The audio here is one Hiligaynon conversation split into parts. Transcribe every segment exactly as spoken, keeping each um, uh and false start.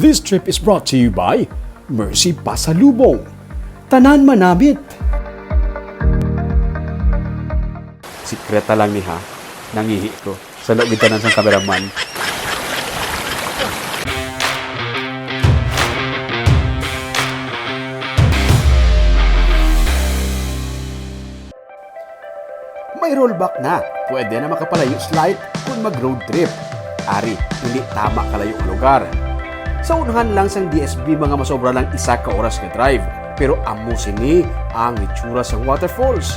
This trip is brought to you by Mercy Pasalubong. Tanan manamit. Sikreta lang ni ha. Nangihi ko. Sa loob tanan sang cameraman. May rollback na. Pwede na makapalayo slight kung mag-road trip. Ari, hindi tama kalayo ang lugar. Sa unahan lang sang D S B, mga masobra lang isa ka oras nga drive. Pero amo sini ang itsura sang waterfalls.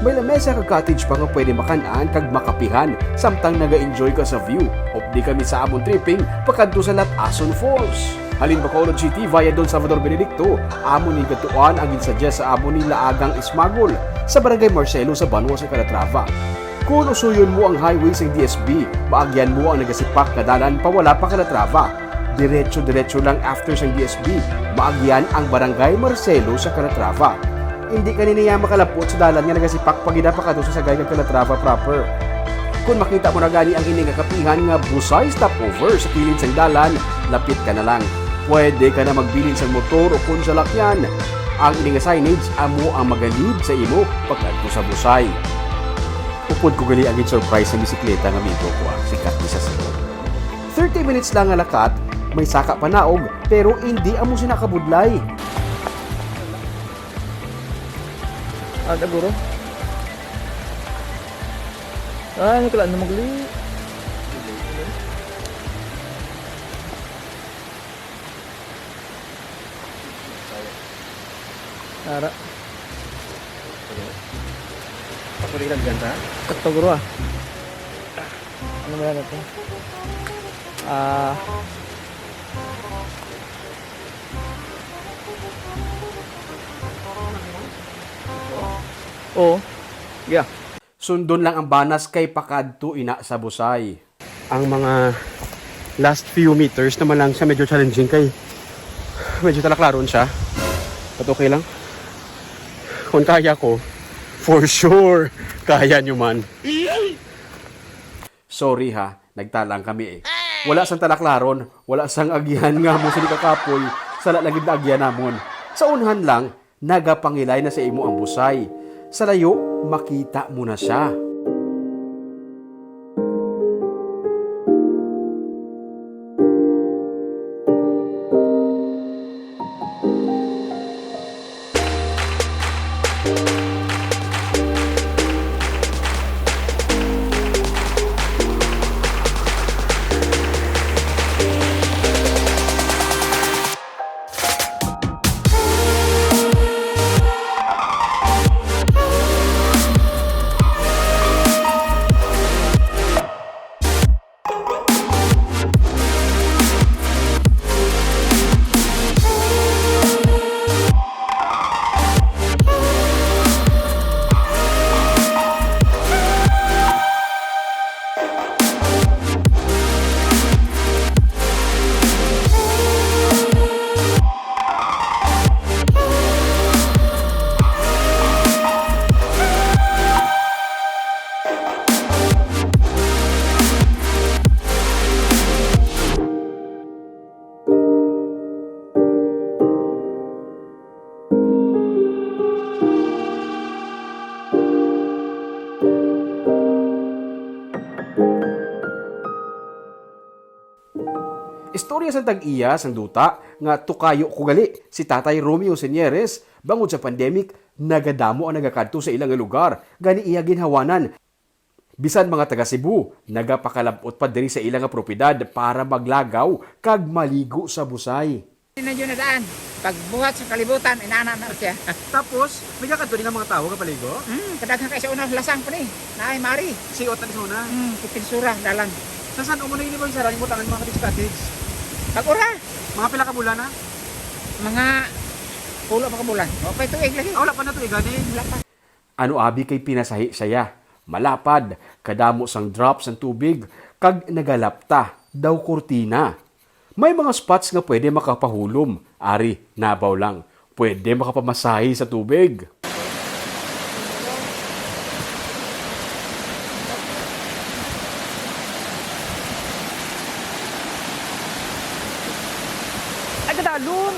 May lamesa kag cottage pa nga pwede makan-an kag makapihan samtang naga-enjoy ka sa view. Updi kami sa amon tripping pakadto sa Latason Falls. Halin Bacolod City via Don Salvador Benedicto, amo ni gatuan ang ginsuggest sa amon ni Laagang Ismagol sa Barangay Marcelo sa banwa sa Calatrava. Kon usuyon mo ang highway sang D S B, maagyan mo ang nagasipak nga dalan pawala pa Calatrava. Diretso-diretso lang after sang D S B, maagyan ang Barangay Marcelo sa Calatrava. Hindi ka niya makalapot sa dalan nga nagasipak pa gid pakadto sa Sagay kag Calatrava proper. Kon makita mo na gani ang ini nga kapihan nga Busay stopover sa kilid sang dalan, lapit ka na lang. Pwede ka na magbilin sang motor o kon salakyan. Ang ini nga signage amo ang magalid sa imo pagkadto sa Busay. Upod ko gali ang gin-surprise sa bisikleta nga amigo ko, ah, si Kat ni sa Cebu. Thirty minutes lang nga lakat, may saka panaog, pero indi amo sina kabudlay. Ah, daguro. Ah, ano kala na magli? Ara. Patuloy lang dyan, ha? Sakto, guro, ah. Ano ba yan ito? Ah. Oo. Yeah. Sundon lang ang banas kay pakadto ina sa Busay. Ang mga last few meters naman lang siya medyo challenging kay medyo talaklaron siya. But okay lang. Kung kaya ko, for sure, kaya nyo man. Sorry ha, nagtalang kami eh. Wala sang talaklaron, wala sang agihan nga amo sini ka kapoy, sala lang gid na agihan namon. Sa unhan lang, nagapangilay na sa imo ang Busay. Sa layo, makita mo na siya. Istorya sa tag-iya sang duta nga tukayo ko gali si Tatay Romeo Señeres, bangod sa pandemic, nagadamo ang nagakadto sa ila nga lugar, gani iya ginhawanan. Bisan mga taga Cebu, nagapakalab-ot pa diri sa ila nga propiedad para maglagaw kag maligo sa Busay. Hindi na yun nadaan. Pagbuhat sa kalibutan, inana na siya. Tapos, may kakadto din ang mga tao kapaligo? Hmm, kadaghan kayo sa una, lasang pa ni. Naay mari. Siot na sa una? Hmm, kipinsura, dalan. Sa saan mo na yun ibang sarang mo tangan mga cottage? Pag-ura. Mga pila ka bulan na? Mga pulo pa ka bulan. O, pa'y tuig lagi. Ah, wala pa na tuig, gani? Wala pa. Ano abi kay pinasahi saya, malapad, kadamo sang drop sang tubig, kag nagalapta daw kurtina. May mga spots nga pwede makapahulom, ari, nabaw lang, pwede makapamasahe sa tubig. Talong.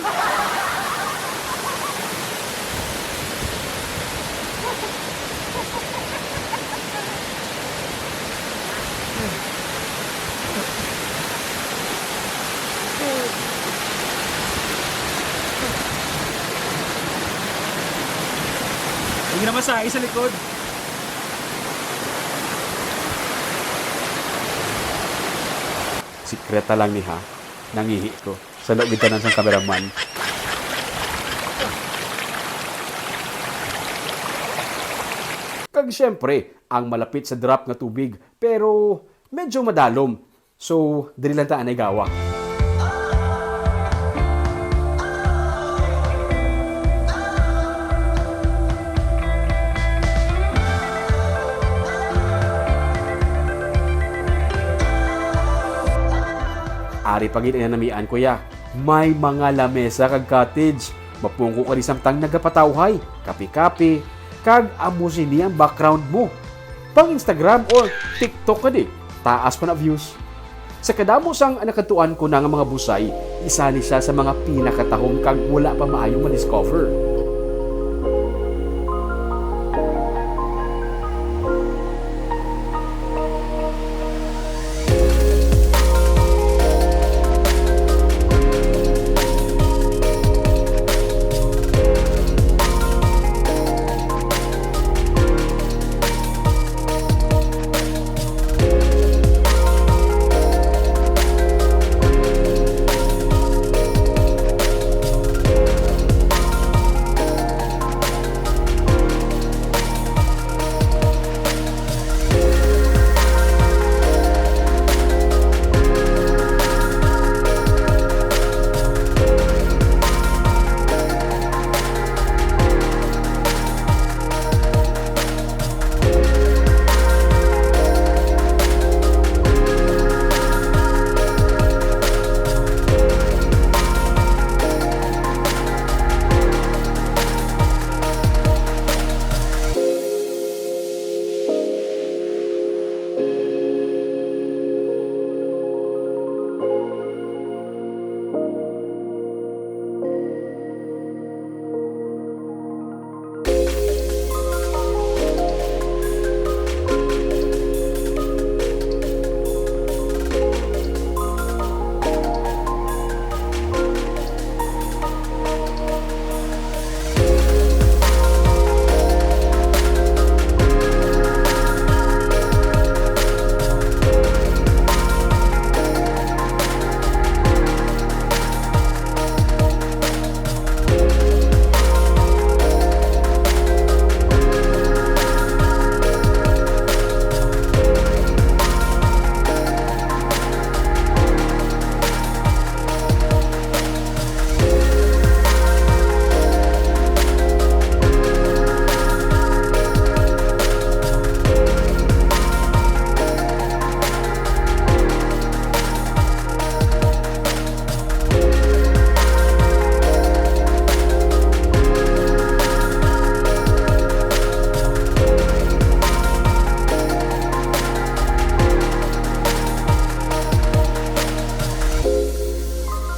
Hindi naman sa isa likod. Sikreta lang ni ha, nangihi ko. Sa loob gitanan sang cameraman. Kag siyempre, ang malapit sa drop nga tubig, pero medyo madalom. So, diri lang ta anay gawa. Ari pa gid ang namian, kuya. May mga lamesa kag cottage. Mapungko ka di samtang nagapatawhay, kape-kape, kag amo sini ang background mo. Pang Instagram or TikTok ka di, taas pa na views. Sa kadamo sang nakadtuan ko na nga mga busay, isa ni siya sa mga pinakatahom kag wala pa maayo ma-discover.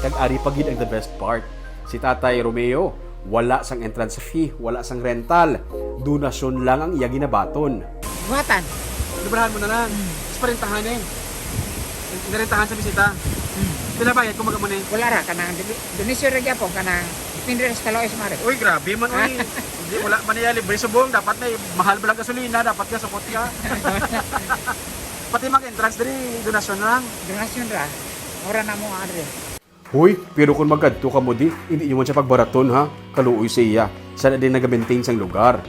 Kag ari pa gid ang the best part. Si Tatay Romeo, wala sang entrance fee, wala sang rental. Donasyon lang ang iya ginabaton. Buhatan. Librahan mo na lang. Sa parentahan eh. Narentahan sa bisita. Hmm. Pila bayad kung mag-amo ni? Wala ra, kanang dili-, donation ra gyapon, kanang depende ra sa kalaw-ay sa mare. Uy, grabe man, uy. Hindi, wala man niya libre subong. Dapat na, eh, mahal ba lang gasolina? Dapat ka sukot ka. Pati mag-entrance diri, donasyon lang. Donasyon ra. Ora na mo, Andre. Hoy, pero kung magkadto kamo di, hindi nyo man siya pagbaraton, ha? Kaluoy siya. Siya na din nag-maintain sang lugar.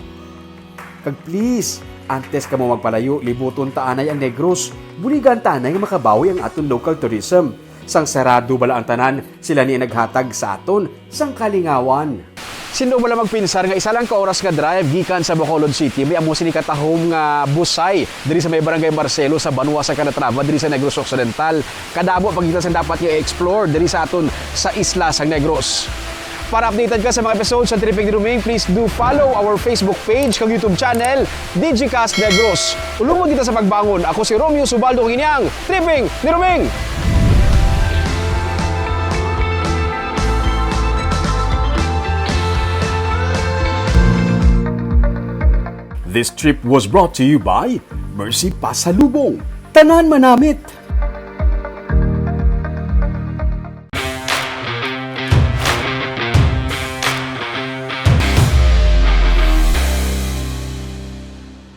Kag please, antes kamo magpalayo, libuton ta anay ang Negros. Buligan ta anay nga makabawi ang aton local tourism. Sang sarado bala ang tanan, sila ni ang naghatag sa aton sang kalingawan. Sino bala magpinsar nga isa lang ka oras nga drive gikan sa Bacolod City, may amo sini katahom nga busay diri sa may Barangay Marcelo sa banwa sa Calatrava diri sa Negros Occidental. Kadamo pa kita sa dapat nga i-explore diri sa aton sa isla sang Negros. Para updated ka sa mga episodes sa Tripping ni Roming, please do follow our Facebook page kag YouTube channel, Digicast Negros. Ulumon kita sa pagbangon. Ako si Romeo Subaldo, kini ang Tripping ni Roming. This trip was brought to you by Mercy Pasalubong. Tanan manamit,